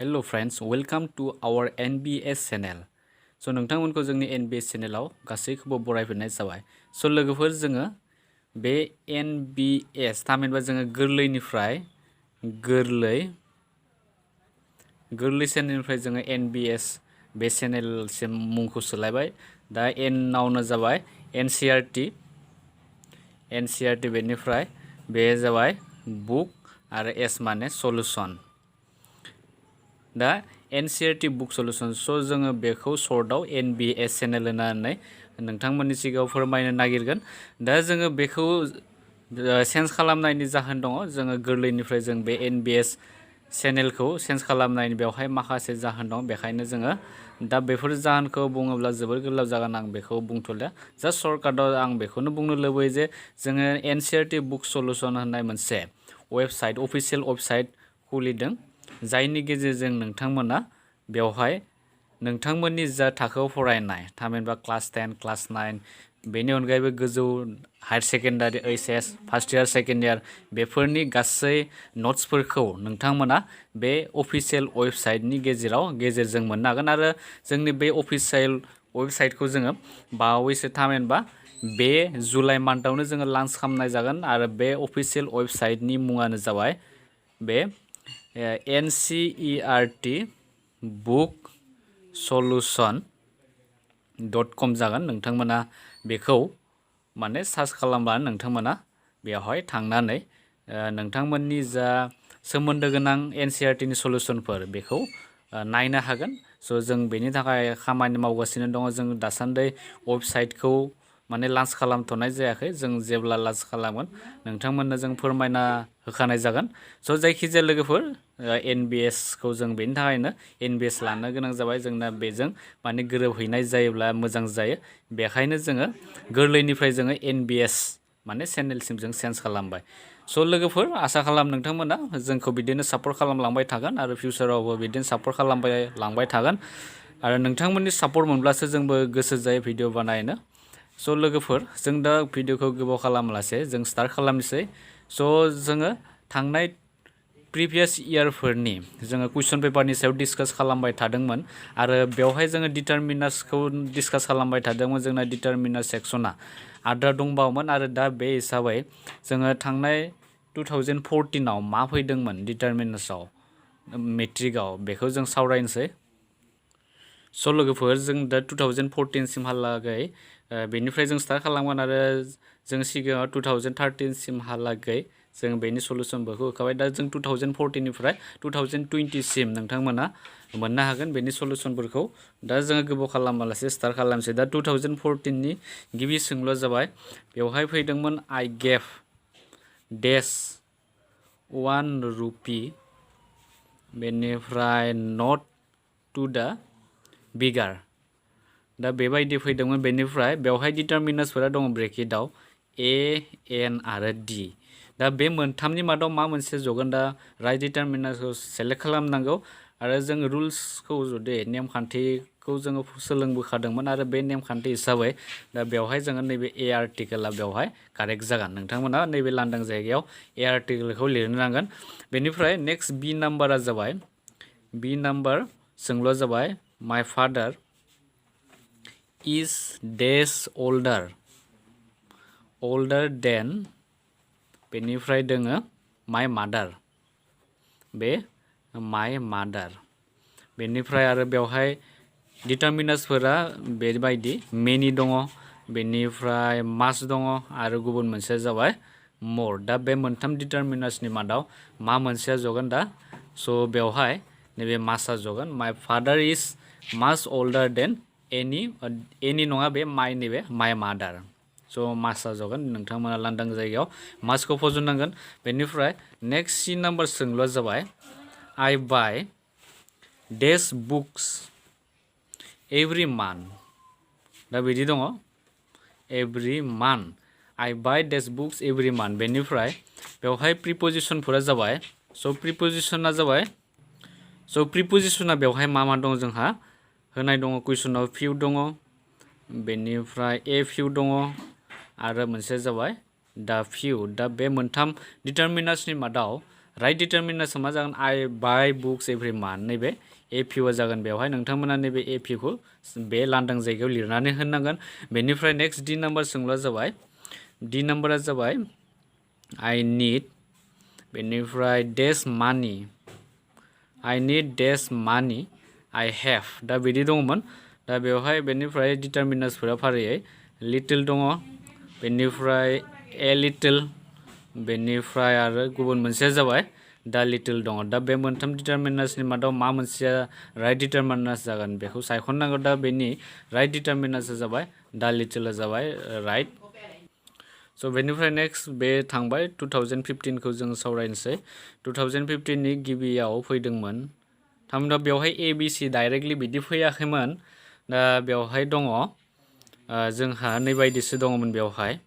Hello friends, welcome to our NBS channel. So नोंथांमोनखौ जोंनि NBS चेनेलाव गासैखौबो बरायफिननाय जाबाय. So लोगोफोर जोङो बे NBS थामहिनबा जोङो गोरलैनिफ्राय गोरलै चेनेलनिफ्राय जोङो NBS बे चेनेलसिम मुंखौ सोलायबाय. दा Nआवनो जाबाय NCERT बेनिफ्राय बे जाबाय बुक आरो S माने सलुशन. दा NCERT बुक सलुशन जोङो बेखौ सर्टआव NBS चेनेल होननानै नोंथांमोननि सिगाङाव फोरमायनो नागिरगोन. दा जोङो बेखौ चेन्ज खालामनायनि जाहोन दङ. जोङो गोरलैनिफ्राय जों बे NBS चेनेलखौ चेन्ज खालामनायनि बेवहाय माखासे जाहोन दं. बेखायनो जोङो दा बेफोर जाहोनखौ बुङोब्ला जोबोर गोलाव जागोन, आं बेखौ बुंथ'ला. जास्ट सर्टकाटआव आं बेखौनो बुंनो लुबैयो जे जोङो NCERT बुक सलुशन होननाय मोनसे वेबसाइट, अफिशियेल वेबसाइट खुलिदों, जायनि गेजेरजों नोंथांमोना बेवहाय नोंथांमोननि जा थाखोआव फरायनाय थामहिनबा क्लास 10, क्लास 9, बेनि अनगायैबो गोजौ higher secondary HS, first year, second year बेफोरनि गासै नट्सफोरखौ नोंथांमोना बे अफिशियेल वेबसाइटनि गेजेरजों मोननो हागोन. आरो जोंनि बे अफिशियेल वेबसाइटखौ जोङो बावैसो थामहिनबा बे जुलाइ मान्थआवनो जोङो लन्च खालामनाय जागोन. आरो बे अफिशियेल वेबसाइटनि मुङानो जाबाय बे NCERT book solution.com जागोन. नोंथांमोना बेखौ माने सार्च खालामब्लानो नोंथांमोना बेवहाय थांनानै नोंथांमोननि जा सोमोन्दो गोनां NCERT नि सलुशनफोर बेखौ नायनो हागोन. जों बेनि थाखाय खामानि मावगासिनो दङ. जों दासान्दि वेबसाइटखौ माने लन्च खालामथ'नाय जायाखै. जों जेब्ला लन्च खालामगोन नोंथांमोननो जों फोरमायना होखानाय जागोन. जायखिजाया लोगोफोर NBS खौ जों बेनि थाखायनो NBS लानो गोनां जाबाय. जोंना बेजों माने गोरोबहैनाय जायोब्ला मोजां जायो. बेखायनो जोङो गोरलैनिफ्राय जोङो NBS माने चेनेलसिम जों चेन्ज खालामबाय. लोगोफोर आसा खालाम नोंथांमोना जोंखौ बिदिनो सापर्ट खालामलांबाय थागोन आरो फिउचारावबो बिदिनो सापर्ट खालामलांबाय थागोन. आरो नोंथांमोननि सापर्ट मोनब्लासो जोंबो गोसो जायो भिडिअ बानायनो. लोगोफोर जों दा भिडिअखौ गोबाव खालामालासे जों स्टार्ट खालामनोसै. जोङो थांनाय प्रिभियास इयारफोरनि जोङो कुइसन पेपारनि सायाव डिसकास खालामबाय थादोंमोन आरो बेवहाय जोङो डिटारमिनार्सखौ डिसकास खालामबाय थादोंमोन. जोंना डिटारमिनार सेक्सना आद्रा दंबावोमोन आरो दा बे हिसाबै जोङो थांनाय 2014आव मा फैदोंमोन डिटारमिनार्सआव मेट्रिकआव बेखौ जों सावरायनोसै. लोगोफोर जों दा 2014 सिमहालागै बेनिफ्राय जों स्टार्ट खालामगोन आरो जों सिगाङाव 2013 सिमहालागै जों बेनि सलुशनफोरखौ होखाबाय. दा जों 2014निफ्राय 2020 सिम नोंथांमोना मोननो हागोन बेनि सलुशनफोरखौ. दा जोङो गोबाव खालामालासे स्टार्ट खालामसै. दा 2014नि गिबि सोंलुआ जाबाय, बेवहाय फैदोंमोन I gave dash 1 rupee बेनिफ्राय not to the beggar. दा बेबायदि फैदोंमोन. बेनिफ्राय बेवहाय डिटारमिनार्सफोरा दङ ब्रेकेटआव A, N आरो D. दा बे मोनथामनि मादाव मा मोनसे जगोन? दा राइट डिटारमिनार्सखौ सेलेक्ट खालामनांगौ. आरो जों रुल्सखौ जुदि नेमखान्थिखौ जोङो सोलोंबोखादोंमोन आरो बे नेमखान्थि हिसाबै दा बेवहाय जोङो नैबे A आर्टिकेला बेवहाय कारेक्ट जागोन. नोंथांमोना नैबे लांदां जायगायाव A आर्टिकेलखौ लिरनो नांगोन. बेनिफ्राय नेक्स्ट B नाम्बारा जाबाय, B नाम्बार सोंलुआ जाबाय माय father is dash older than बेनिफ्राय दोङो माय मादार, बे माय मादार. बेनिफ्राय आरो बेवहाय डिटारमिनार्सफोरा बेबायदि मेनि दङ, बेनिफ्राय मास दङ आरो गुबुन मोनसेया जाबाय मोर. दा बे मोनथाम डिटारमिनार्सनि मादाव मा मोनसेया जगोन? दा बेवहाय नैबे मासआ जगोन. माय फादार इज मास अल्डार देन एनि नङा बे मायनि बे माय मादार. मासआ जगोन. नोंथांमोना लांदां जायगायाव मासखौ फज'नांगोन. बेनिफ्राय नेक्स्ट C नाम्बार सोंलुआ जाबाय I buy dash books every month. दा बिदि दङ every month. I buy dash books every month. बेनिफ्राय बेवहाय प्रिपोजिशनफोरा जाबाय. प्रिपोजिशना जाबाय प्रिपोजिशना बेवहाय मा दङ जोंहा होनाय दङ कुइसनाव फिउ दङ, बेनिफ्राय ए फिउ दङ आरो मोनसे जाबाय दा फिउ. दा बे मोनथाम डिटारमिनार्सनि मादाव राइट डिटारमिनासआ मा जागोन I buy books every month नैबे एपिउआ जागोन बेवहाय नोंथांमोना नैबे एपिउखौ बे लांदां जायगायाव लिरनानै होनांगोन बेनिफ्राय नेक्स्ट D नाम्बार सोंलुआ जाबाय D नाम्बारा जाबाय I need बेनिफ्राय dash money I need dash money I have दा बिदि दङमोन दा बेवहाय बेनिफ्राय डिटारमिनासफोरा फारियै little दङ बेनिफ्राय a little बेनिफ्राय आरो गुबुन मोनसेया जाबाय दा लिटिल दङ दा बे मोनथाम डिटारमिनासनि मादाव मा मोनसेया राइट डिटारमिनास जागोन बेखौ सायख'नांगौ दा बेनि राइट डिटारमिनासआ जाबाय दा लिटिलआ जाबाय राइट स' बेनिफ्राय नेक्स्ट बे थांबाय 2015 खौ जों सावरायनोसै 2015 नि गिबियाव फैदोंमोन थामहिनबा बेवहाय ABC डाइरेक्टलि बिदि फैयाखैमोन दा बेवहाय दङ जोंहा नैबायदिसो दङमोन बेवहाय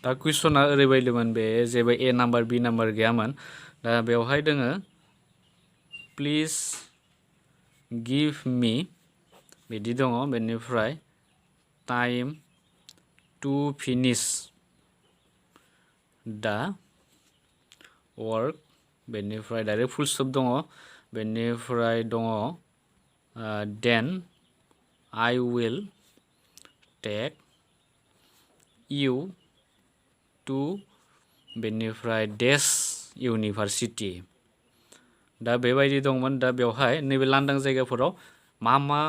दा कुइसना ओरैबायदिमोन बे जेबो A नाम्बार B नाम्बार गैयामोन दा बेवहाय दोङो प्लिज गिभ मी बिदि दङ बेनिफ्राय टाइम टु फिनिश दा वर्क बेनिफ्राय डाइरेक्ट फुल स्टप दङ बेनिफ्राय दङ देन I will take you to बेनिफ्राय देश इउनिभार्सिटि दा बेबायदि दंमोन दा बेवहाय नैबे लांदां जायगाफोराव मा मा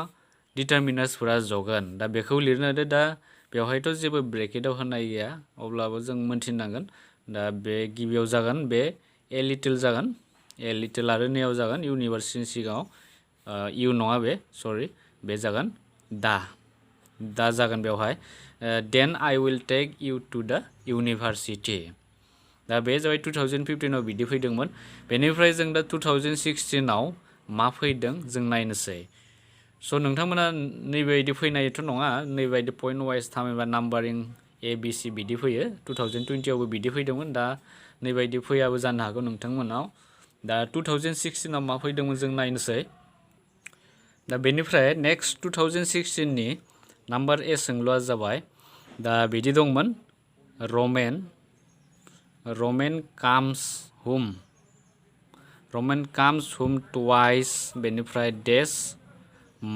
डिटारमिनासफोरा जगोन दा बेखौ लिरनो होदो दा बेवहायथ' जेबो ब्रेकेटाव होनाय गैया अब्लाबो जों मोनथिनांगोन दा बे गिबियाव जागोन बे ए लिटिल जागोन ए लिटिल आरो नैयाव जागोन इउनिभार्सिटिनि सिगाङाव इउ नङा बे सरि बे जागोन दा जागोन बेवहाय देन I will take you to the university दा बे जाबाय 2015 आव बिदि फैदोंमोन बेनिफ्राय जों दा 2016 आव मा फैदों जों नायनोसै स' नोंथांमोना नैबायदि फैनायथ' नङा नैबायदि पइन्ट वाइज थामहिनबा नाम्बारिं ABC बिदि फैयो 2020 आवबो बिदि फैदोंमोन दा नैबायदि फैयाबो जानो हागौ नोंथांमोनाव दा 2016 आव मा फैदोंमोन जों नायनोसै दा बेनिफ्राय नेक्स्ट 2016 नि नाम्बार ए सोंलुआ जाबाय दा बिदि दंमोन Roman comes home twice बेनिफ्राय dash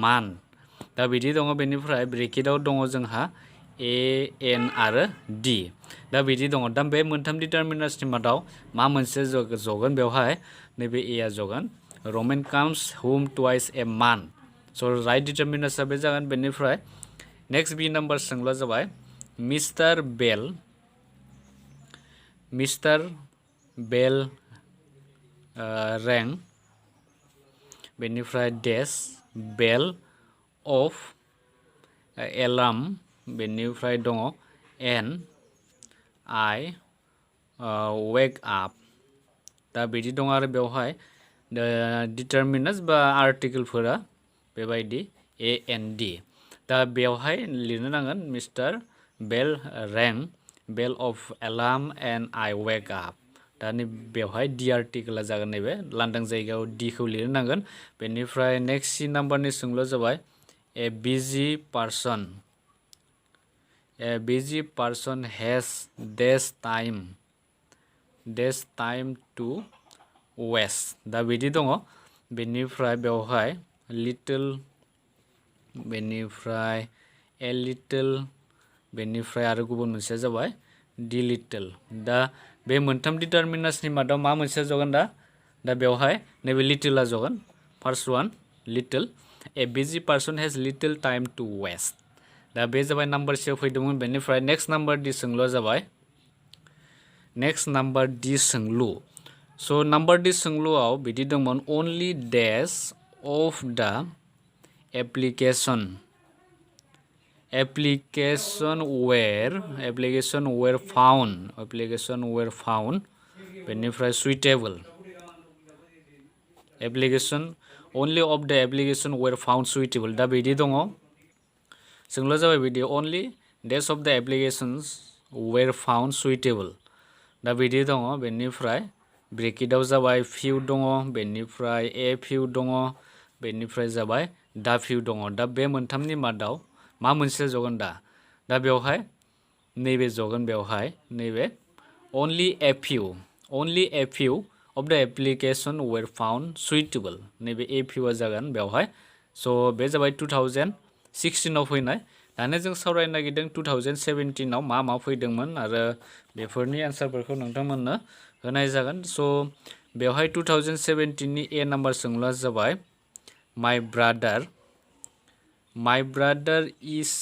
month दा बिदि दङ बेनिफ्राय ब्रेकेटाव दङ जोंहा A N आरो D दा बिदि दङ दा बे मोनथाम डिटारमिनासनि मादाव मा मोनसे जगोन बेवहाय नैबे A आ जगोन Roman comes home twice a month स' राइट डिटारमिनासआ बे जागोन बेनिफ्राय नेक्स्ट B नाम्बार सोंलुआ जाबाय मिस्टार बेल rang बेनिफ्राय dash bell of alarm बेनिफ्राय दङ and I wake up दा बिदि दङ आरो बेवहाय डिटारमिनास बा आर्टिकेलफोरा बेबायदि A and D दा बेवहाय लिरनो नांगोन मिस्टार बेल rang bell of alarm and I wake up दा नै बेवहाय D आर्टिकेला जागोन नैबे लांदां जायगायाव D खौ लिरनो नांगोन बेनिफ्राय नेक्स्ट C नाम्बारनि सोंलुआ जाबाय a busy person has dash time to waste दा बिदि दङ बेनिफ्राय बेवहाय little बेनिफ्राय a little बेनिफ्राय आरो गुबुन मोनसेया जाबाय D little दा बे मोनथाम डिटारमिनासनि मादाव मा मोनसेया जगोन दा बेवहाय नैबे लिटिलआ जगोन first one little a busy person has little time to waste दा बे जाबाय नाम्बार सियाव फैदोंमोन बेनिफ्राय नेक्स्ट नाम्बार D सोंलुआ जाबाय नेक्स्ट नाम्बार D सोंलु स' नाम्बार D सोंलुआव बिदि दंमोन only dash of the application were found बेनिफ्राय suitable only of the application were found suitable दा बिदि दङ सोंलुआ जाबाय बिदि only dash of the applications were found suitable दा बिदि दङ बेनिफ्राय ब्रेकेटाव जाबाय few दङ बेनिफ्राय a few दङ बेनिफ्राय जाबाय दा few दङ दा बे मोनथामनि मादाव मा मोनसे जगोन दा बेवहाय नैबे जगोन बेवहाय नैबे only a few of the application were found suitable नैबे APUआ जागोन बेवहाय स' बे जाबाय 2016आव फैनाय दानो जों सावरायनो नागिरदों 2017आव मा फैदोंमोन आरो बेफोरनि एन्सारफोरखौ नोंथांमोननो होनाय जागोन स' बेवहाय 2017नि ए नाम्बार सोंलुआ जाबाय my brother is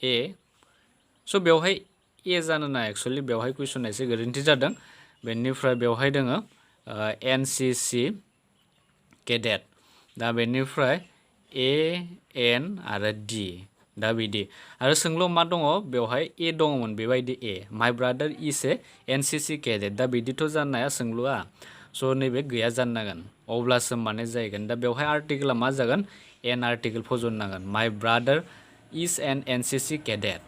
a स' बेवहाय ए जानो ना एक्चुअली बेवहाय कुइसना एसे गोरोन्थि जादों बेनिफ्राय बेवहाय दोङो NCC केडेट दा बेनिफ्राय ए एन आरो डि दा बिदि आरो सोंलु मा दङ बेवहाय ए दङमोन बेबायदि ए माय brother is a NCC cadet दा बिदिथ' जानो हाया सोंलुआ स' नैबे गैया जानो नांगोन अब्लासो माने जाहैगोन दा बेवहाय आर्टिकेला मा जागोन एन आर्टिकेल फज'नांगोन माय brother is an NCC cadet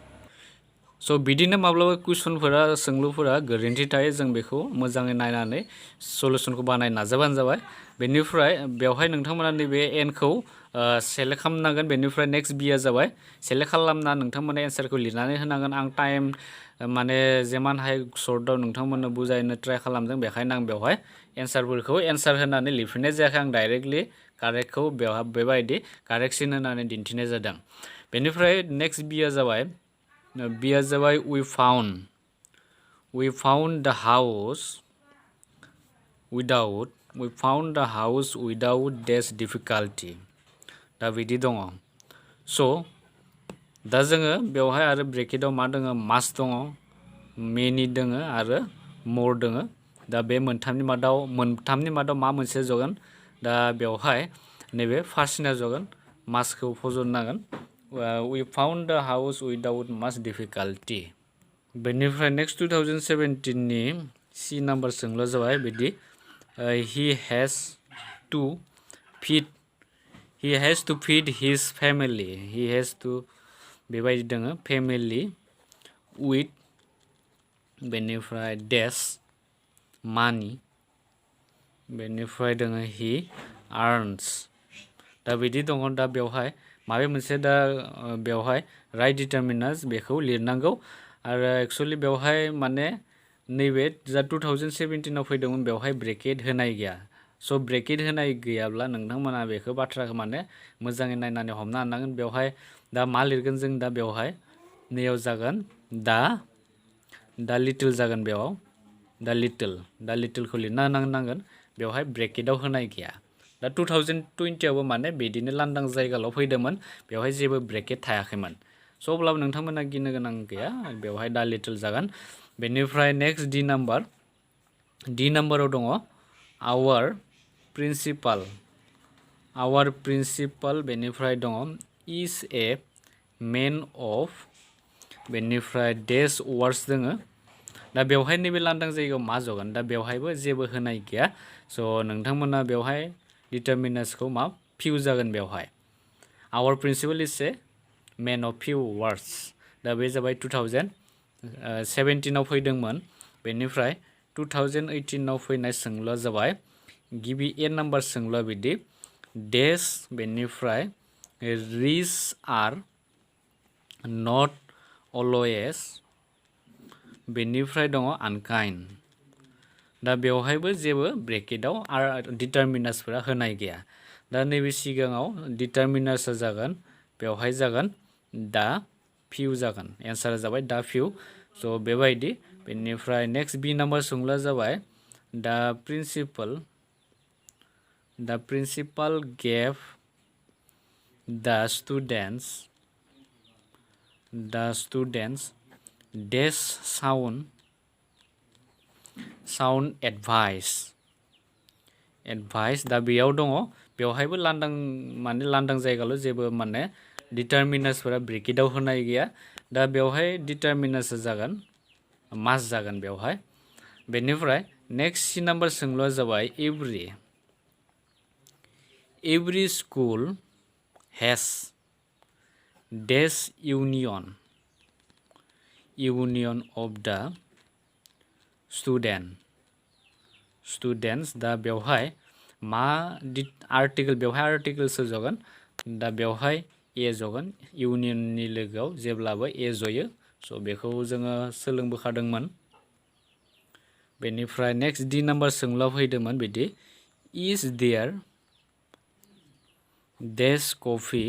स' बिदिनो माब्लाबा कुइसनफोरा सोंलुफोरा गोरोन्थि थायो जों बेखौ मोजाङै नायनानै सलुसनखौ बानायनो नाजाबानो जाबाय बेनिफ्राय बेवहाय नोंथांमोना नैबे एनखौ सेलेक्ट खालामनांगोन बेनिफ्राय नेक्स्ट बिया जाबाय सेलेक्ट खालामना नोंथांमोना एन्सारखौ लिरनानै होनांगोन आं टाइम माने जेमान हाय सर्टआव नोंथांमोननो बुजायनो ट्राइ खालामदों बेखायनो आं बेवहाय एन्सारफोरखौ एन्सार होनानै लिरफिननाय जायाखै आं डाइरेक्टलि कारेक्टखौ बेवहाय बेबायदि कारेक्टसिन होनानै दिन्थिनाय जादों बेनिफ्राय नेक्स्ट बिया जाबाय बिया जाबाय we found the house without dash difficulty दा बिदि दङ स' दा जोङो बेवहाय आरो ब्रेकेटाव मा दङ मास दङ मेनि दङ आरो मोर दङ दा बे मोनथामनि मादाव मा मोनसे जगोन दा बेवहाय नैबे फार्स्टना जगोन मासखौ फज'नांगोन we found the house without much difficulty बेनिफ्राय नेक्स्ट 2017नि सि नाम्बार सोंलुआ जाबाय बिदि he has to feed his family बेबायदि दोङो family with बेनिफ्राय dash money बेनिफ्राय दोङो he earns दा बिदि दङ दा बेवहाय माबे मोनसे दा बेवहाय राइट डिटारमिनास बेखौ लिरनांगौ आरो एक्चुअली बेवहाय माने नैबे जा 2017आव फैदोंमोन बेवहाय ब्रेकेट होनाय गैया स' ब्रेकेट होनाय गैयाब्ला नोंथांमोना बेखौ बाथ्राखौ माने मोजाङै नायनानै हमनो हानांगोन बेवहाय दा मा लिरगोन जों दा बेवहाय नैयाव जागोन दा लिटल जागोन बेयाव दा लिटलखौ लिरना होनांगोन बेवहाय ब्रेकेटाव होनाय गैया दा 2020आवबो माने बिदिनो लांदां जायगायाव फैदोंमोन बेवहाय जेबो ब्रेकेट थायाखैमोन स' अब्लाबो नोंथांमोना गिनो गोनां गैया बेवहाय दा लिटल जागोन बेनिफ्राय नेक्स्ट डि नाम्बाराव दङ आवर प्रिन्सिपाल बेनिफ्राय दङ इज ए मेन अफ बेनिफ्राय डेस वार्ड्स दोङो दा बेवहाय नैबे लांदां जायगायाव मा जगोन दा बेवहायबो जेबो होनाय गैया स' नोंथांमोना बेवहाय डिटारमिनासखौ मा फिउ जागोन बेवहाय our principal is a man of few words दा बे जाबाय 2017आव फैदोंमोन बेनिफ्राय 2018आव फैनाय सोंलुआ जाबाय गिबि ए नाम्बार सोंलुआ बिदि डेस बेनिफ्राय रिच आर नट अलवेज बेनिफ्राय दङ आनकाइन्ड दा बेवहायबो जेबो ब्रेकेटाव डिटारमिनासफोरा होनाय गैया दा नैबे सिगाङाव डिटारमिनासआ जागोन बेवहाय जागोन दा फिउ जागोन एन्सारा जाबाय दा फिउ स' बेबायदि बेनिफ्राय नेक्स्ट बि नाम्बार सोंलुआ जाबाय दा प्रिन्सिपाल गेभ दा स्टुडेन्टस डेस साउन्ड एडभाइस दा बेयाव दङ बेवहायबो लांदां जायगाल' जेबो माने डिटारमिनासफोरा ब्रेकेटाव होनाय गैया दा बेवहाय डिटारमिनासआ जागोन मास जागोन बेवहाय बेनिफ्राय नेक्स्ट सि नाम्बार सोंलुआ जाबाय every school has its union of the students दा बेवहाय मा आर्टिकेलसो जगोन दा बेवहाय ए जगोन इउनियननि लोगोआव जेब्लाबो ए जयो स' बेखौ जोङो सोलोंबोखादोंमोन बेनिफ्राय नेक्स्ट D नाम्बार सोंलुआव फैदोंमोन बिदि इज देयार डेस कफि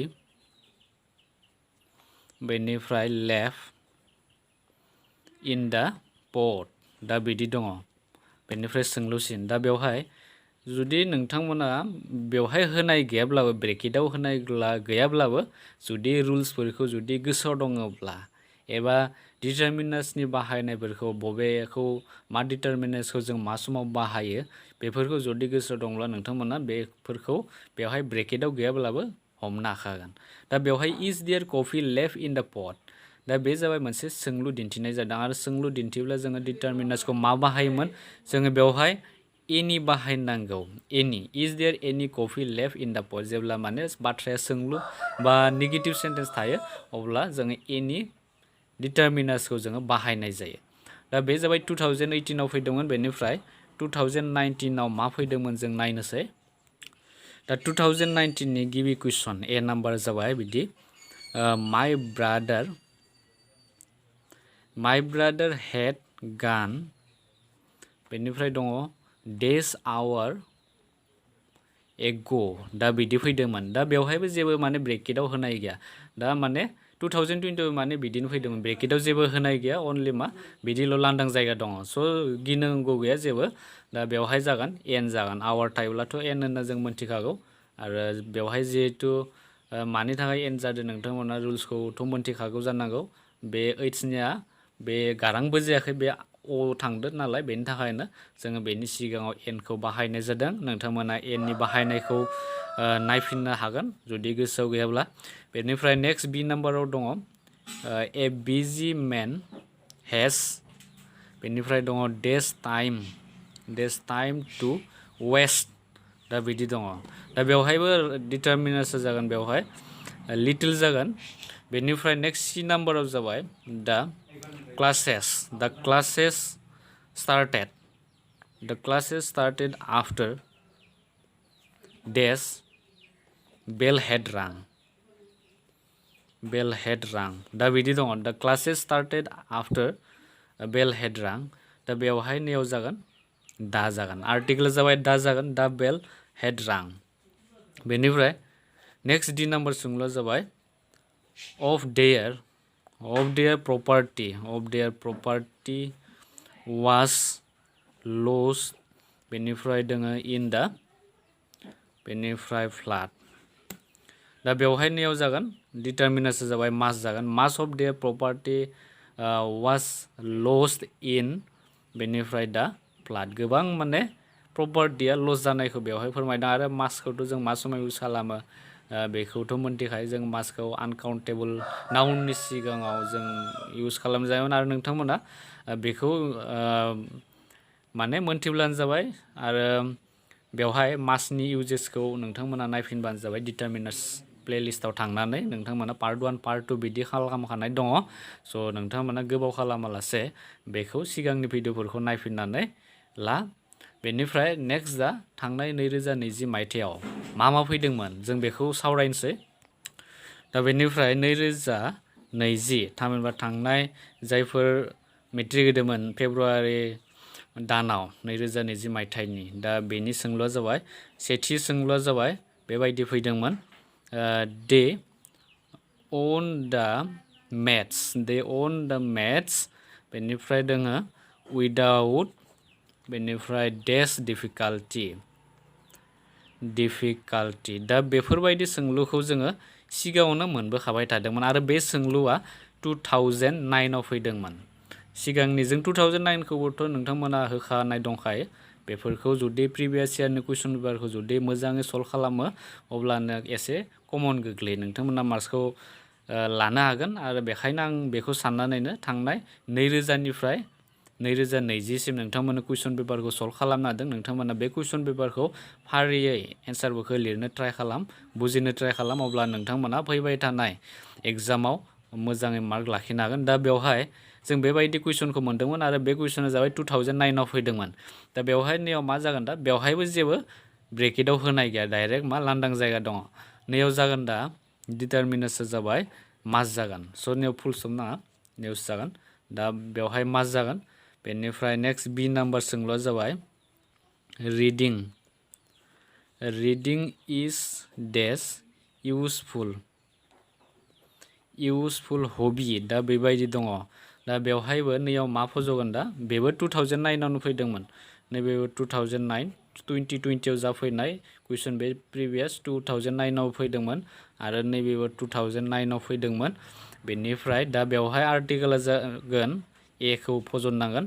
बेनिफ्राय लेफ्ट इन दा पट दा बिदि दङ बेनिफ्राय सोंलुसिन दा बेवहाय जुदि नोंथांमोना बेवहाय होनाय गैयाब्लाबो ब्रेकेटाव होनाय गैयाब्लाबो जुदि रुल्सफोरखौ जुदि गोसोआव दङब्ला एबा डिटारमिनार्सनि बाहायनायफोरखौ बबेखौ मा डिटारमिनार्सखौ जों मा समाव बाहायो बेफोरखौ जुदि गोसोआव दंब्ला नोंथांमोना बेफोरखौ बेवहाय ब्रेकेटाव गैयाब्लाबो हमनो हाखागोन दा बेवहाय इज देयार कफि लेफ्ट इन दा पट दा बे जाबाय मोनसे सोंलु दिन्थिनाय जादों आरो सोंलु दिन्थिब्ला जोङो डिटारमिनार्सखौ मा बाहायोमोन जोङो बेवहाय एनि बाहायनांगौ एनि इज देयार एनि कफि लेफ्ट इन दा पट जेब्ला माने बाथ्राया सोंलु बा नेगेटिभ सेन्टेन्स थायो अब्ला जोङो एनि डिटारमिनार्सखौ जोङो बाहायनाय जायो दा बे जाबाय 2018आव फैदोंमोन बेनिफ्राय 2019आव मा फैदोंमोन जों नायनोसै दा 2019नि गिबि कुइसन ए नाम्बार जाबाय बिदि माय ब्रादार हेड गान बेनिफ्राय दङ डेज आवर एगो दा बिदि फैदोंमोन दा बेवहायबो जेबो माने ब्रेकेटाव होनाय गैया दा माने 2020 माने बिदिनो फैदोंमोन ब्रेकेटाव जेबो होनाय गैया अनलि मा बिदिल' लांदां जायगा दङ स' गिनांगौ गैया जेबो दा बेवहाय जागोन एन जागोन आवार थायोब्लाथ' एन होनना जों मोनथिखागौ आरो बेवहाय जिहेतु मानि थाखाय एन जादों नोंथांमोना रुल्सखौथ' मोनथिखागौ जानांगौ बे ओइट्सनिया बे गारांबो जायाखै बे अ थांदों नालाय बेनि थाखायनो जोङो बेनि सिगाङाव एनखौ बाहायनाय जादों नोंथांमोना एननि बाहायनायखौ नायफिननो हागोन जुदि गोसोआव गैयाब्ला बेनिफ्राय नेक्स्ट बि नाम्बाराव दङ ए बिजि मेन हेज बेनिफ्राय दङ डेज टाइम टु वेस्ट दा बिदि दङ दा बेवहायबो डिटारमिनार्सआ जागोन बेवहाय लिटिल जागोन बेनिफ्राय नेक्स्ट सि नाम्बाराव जाबाय दा classes started after dash bell had rung दा बिदि दङ दा classes started after bell had rung दा बेवहाय नेयाव जागोन दा जागोन आर्टिकल जाबाय दा जागोन दा बेल हेड रां बेनिफ्राय नेक्स्ट डि नाम्बार सोंलुआ जाबाय of their property was lost बेनिफ्राय दोङो in the बेनिफ्राय फ्लाड दा बेवहाय नेयाव जागोन डिटारमिनार्सआ जाबाय मास जागोन most of their property was lost in बेनिफ्राय दा फ्लाड गोबां माने प्रपार्टिया लस जानायखौ बेवहाय फोरमायदों आरो मासखौथ' जों मा समाव इउज खालामो बेखौथ' मोनथिखायो जों मासखौ आनकाउन्टेबल नाउननि सिगाङाव जों इउज खालामजायोमोन आरो नोंथांमोना बेखौ माने मोनथिब्लानो जाबाय आरो बेवहाय मासनि इउजेसखौ नोंथांमोना नायफिनबानो जाबाय डिटारमिनार्स प्लेलिस्टआव थांनानै नोंथांमोना पार्ट 1 पार्ट 2 बिदि खालामखानाय दङ स' नोंथांमोना गोबाव खालामालासे बेखौ सिगांनि भिडिअफोरखौ नायफिननानै ला बेनिफ्राय नेक्स्ट दा थांनाय 2020 मायथाइयाव मा फैदोंमोन जों बेखौ सावरायनोसै दा बेनिफ्राय 2020 थामहिनबा थांनाय जायफोर मेट्रिक होदोंमोन फेब्रुवारि दानाव 2020 मायथाइनि दा बेनि सोंलुआ जाबाय सेथि सोंलुआ जाबाय बेबायदि फैदोंमोन दे own the maths बेनिफ्राय दोङो without बेनिफ्राय dash difficulty दा बेफोरबायदि सोंलुखौ जोङो सिगाङावनो मोनबोखाबाय थादोंमोन आरो बे सोंलुआ 2009आव फैदोंमोन सिगांनि जों 2009खौबोथ' नोंथांमोना होखानाय दंखायो बेफोरखौ जुदि प्रिभियास इयारनि कुइसन पेपारखौ जुदि मोजाङै सल्भ खालामो अब्लानो एसे कमन गोग्लैयो नोंथांमोना मार्क्सखौ लानो हागोन आरो बेखायनो आं बेखौ साननानैनो थांनाय 2000निफ्राय 2020सिम नोंथांमोना कुइसन पेपारखौ सल्भ खालामनो हादों नोंथांमोना बे कुइसन पेपारखौ फारियै एन्सारफोरखौ लिरनो ट्राइ खालाम बुजिनो ट्राइ खालाम अब्ला नोंथांमोना फैबाय थानाय एग्जामाव मोजाङै मार्क लाखिनो हागोन दा बेवहाय जों बेबायदि कुइसनखौ मोन्दोंमोन आरो बे कुइसना जाबाय 2009आव फैदोंमन दा बेवहाय नैयाव मा जागोन दा बेवहायबो जेबो ब्रेकेटाव होनाय गैया डाइरेक्ट मा लांदां जायगा दङ नैयाव जागोन दा डिटारमिनार्सआ जाबाय मास जागोन स' नैयाव फुल स्टप नाङा निउस जागोन दा बेवहाय मास जागोन बेनिफ्राय नेक्स्ट बी नाम्बार सोंलुआ जाबाय रिडिं इज डेस इउसफुल हबि दा बेबायदि दङ दा बेवहायबो नैयाव मा फज'गोन दा बेबो 2009आवनो फैदोंमोन नैबेबो 2009 2020आव जाफैनाय कुइसन बे प्रिभियास 2009आव फैदोंमोन आरो नैबेबो 2009आव फैदोंमोन बेनिफ्राय दा बेवहाय आर्टिकेला जागोन ए खौ फज'नांगोन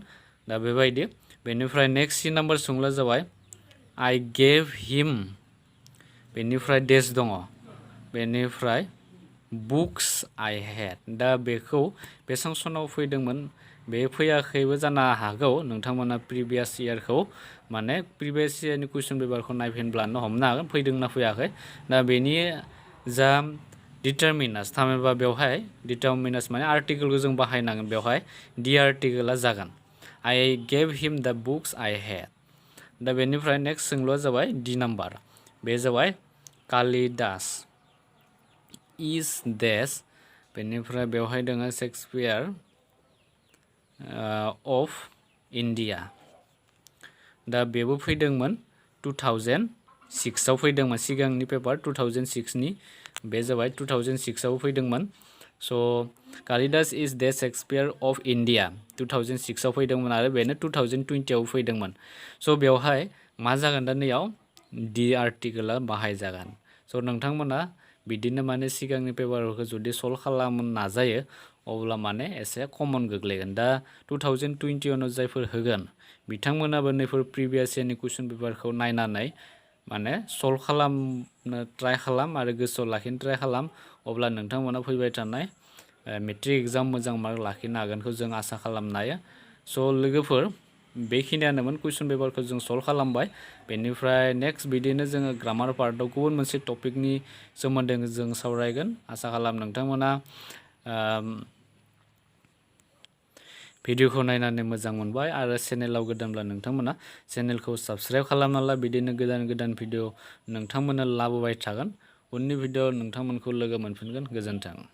दा बेबायदि बेनिफ्राय नेक्स्ट सी नाम्बार सोंलुआ जाबाय I gave him बेनिफ्राय डेस दङ बेनिफ्राय बुक्स I had दा बेखौ बे सांसनाव फैदोंमोन बे फैयाखैबो जानो हागौ नोंथांमोना प्रिभियास इयारखौ माने प्रिभियास इयारनि कुइसन पेपारखौ नायफिनब्लानो हमनो हागोन फैदोंना फैयाखै दा बेनि जा डिटारमिनास थामहिनबा बेवहाय डिटारमिनास माने आर्टिकेलखौ जों बाहायनांगोन बेवहाय दि आर्टिकेला जागोन I gave him the books I had दा बेनिफ्राय नेक्स्ट सोंलुआ जाबाय डि नाम्बार बे जाबाय कालिदास इज देस बेनिफ्राय बेवहाय दङ शेक्सपियार अफ इन्डिया दा बेबो फैदोंमोन 2006आव फैदोंमोन सिगांनि पेपार 2006नि बे जाबाय 2006आव फैदोंमोन स' कालिदास इज द शेक्सपियार अफ इन्डिया 2006आव फैदोंमोन आरो बेनो 2020आव फैदोंमोन स' बेवहाय मा जागोन दा नैयाव दि आर्टिकेला बाहायजागोन स' नोंथांमोना बिदिनो माने सिगांनि पेपारफोरखौ जुदि सल्भ खालामनो नाजायो अब्ला माने एसे कमन गोग्लैगोन दा 2020आवनो जायफोर होगोन बिथांमोनाबो नैफोर प्रिभियास इयारनि कुइसन पेपारखौ नायनानै माने सल्भ खालामनो ट्राइ खालाम आरो गोसोआव लाखिनो ट्राइ खालाम अब्ला नोंथांमोना फैबाय थानाय मेट्रिक एग्जाम मोजां मार्क लाखिनो हागोनखौ जों आसा खालामनो हायो स' लोगोफोर बेखिनियानोमोन कुइसन पेपारखौ जों सल्भ खालामबाय बेनिफ्राय नेक्स्ट बिदिनो जोङो ग्रामार पार्टआव गुबुन मोनसे टपिकनि सोमोन्दै जों सावरायगोन आसा खालाम नोंथांमोना भिडिअखौ नायनानै मोजां मोनबाय आरो चेनेलाव गोदानब्ला नोंथांमोना चेनेलखौ साबस्क्राइब खालामना ला बिदिनो गोदान भिडिअ नोंथांमोना लाबोबाय थागोन उननि भिडिअ नोंथांमोनखौ लोगो मोनफिनगोन गोजोन्थों।